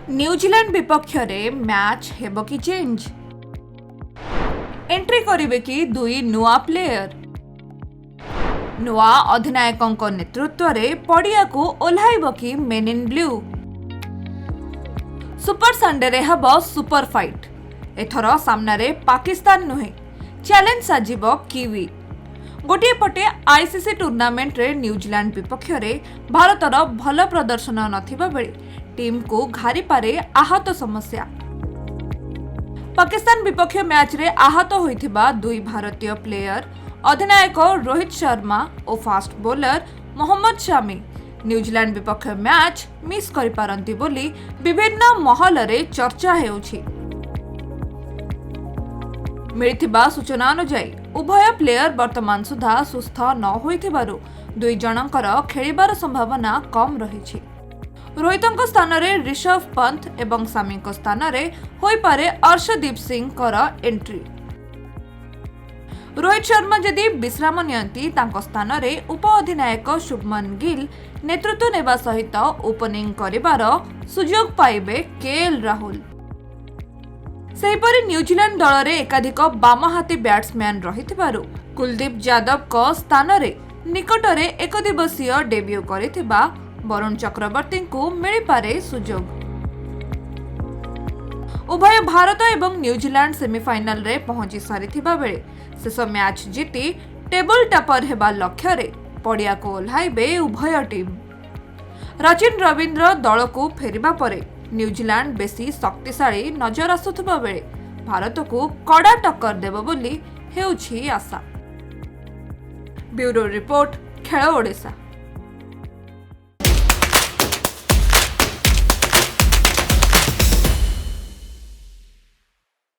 New Zealand ବିପକ୍ଷରେ match ହେବ କି ଚେଞ୍ଜ? ଏଣ୍ଟ୍ରି କରିବେ କି ଦୁଇ ନୂଆ ପ୍ଲେୟର? ନୂଆ ଅଧିନାୟକଙ୍କ ନେତୃତ୍ୱରେ ପଡ଼ିଆକୁ ଓହ୍ଲାଇବ କି ମେନ୍ ଇନ୍ ବ୍ଲୁ? ସୁପର ସଣ୍ଡେରେ ହେବ ସୁପର ଫାଇଟ୍। ଏଥର ସାମ୍ନାରେ ପାକିସ୍ତାନ ନୁହେଁ, ଚ୍ୟାଲେଞ୍ଜ ସାଜିବ କିୱି। ଗୋଟିଏ ପଟେ ଆଇସିସି ଟୁର୍ଣ୍ଣାମେଣ୍ଟରେ ନ୍ୟୁଜିଲାଣ୍ଡ ବିପକ୍ଷରେ ଭାରତର ଭଲ ପ୍ରଦର୍ଶନ ନଥିବା ବେଳେ ଟିମ୍କୁ ଘାରିପାରେ ଆହତ ସମସ୍ୟା। ପାକିସ୍ତାନ ବିପକ୍ଷ ମ୍ୟାଚ୍ରେ ଆହତ ହୋଇଥିବା ଦୁଇ ଭାରତୀୟ ପ୍ଲେୟର ଅଧିନାୟକ ରୋହିତ ଶର୍ମା ଓ fast bowler Mohammad Shami New Zealand ବିପକ୍ଷ ମ୍ୟାଚ୍ ମିସ୍ କରିପାରନ୍ତି ବୋଲି ବିଭିନ୍ନ ମହଲରେ ଚର୍ଚ୍ଚା ହେଉଛି। ମିଳିଥିବା ସୂଚନା ଅନୁଯାୟୀ, ଉଭୟ ପ୍ଲେୟର ବର୍ତ୍ତମାନ ସୁଦ୍ଧା ସୁସ୍ଥ ନ ହୋଇଥିବାରୁ ଦୁଇ ଜଣଙ୍କର ଖେଳିବାର ସମ୍ଭାବନା କମ୍ ରହିଛି। ରୋହିତଙ୍କ ସ୍ଥାନରେ ରିଷଭ ପନ୍ଥ ଏବଂ ସାମିଙ୍କ ସ୍ଥାନରେ ହୋଇପାରେ ଅର୍ଶଦୀପ ସିଂଙ୍କର ଏଣ୍ଟ୍ରି। ରୋହିତ ଶର୍ମା ଯଦି ବିଶ୍ରାମ ନିଅନ୍ତି, ତାଙ୍କ ସ୍ଥାନରେ ଉପ ଅଧିନାୟକ ଶୁଭମନ ଗିଲ୍ ନେତୃତ୍ୱ ନେବା ସହିତ ଓପନିଂ କରିବାର ସୁଯୋଗ ପାଇବେ କେଏଲ୍ ରାହୁଲ। ସେହିପରି ନ୍ୟୁଜିଲାଣ୍ଡ ଦଳରେ ଏକାଧିକ ବାମହାତୀ ବ୍ୟାଟ୍ସମ୍ୟାନ୍ ରହିଥିବାରୁ କୁଲଦୀପ ଯାଦବଙ୍କ ସ୍ଥାନରେ ନିକଟରେ ଏକଦିବସୀୟ ଡେବ୍ୟୁ କରିଥିବା ବରୁଣ ଚକ୍ରବର୍ତ୍ତୀଙ୍କୁ ମିଳିପାରେ ସୁଯୋଗ। ଉଭୟ ଭାରତ ଏବଂ ନ୍ୟୁଜିଲାଣ୍ଡ ସେମିଫାଇନାଲରେ ପହଞ୍ଚି ସାରିଥିବା ବେଳେ ଶେଷ ମ୍ୟାଚ୍ ଜିତି ଟେବୁଲ ଟପର ହେବା ଲକ୍ଷ୍ୟରେ ପଡ଼ିଆକୁ ଓହ୍ଲାଇବେ ଉଭୟ ଟିମ୍। ରଚିନ ରବୀନ୍ଦ୍ର ଦଳକୁ ଫେରିବା ପରେ ନ୍ୟୁଜିଲାଣ୍ଡ ବେଶୀ ଶକ୍ତିଶାଳୀ ନଜର ଆସୁଥିବା ବେଳେ ଭାରତକୁ କଡ଼ା ଟକ୍କର ଦେବ ବୋଲି ହେଉଛି ଆଶା। ବ୍ୟୁରୋ ରିପୋର୍ଟ, ଖେଳ ଓଡ଼ିଶା।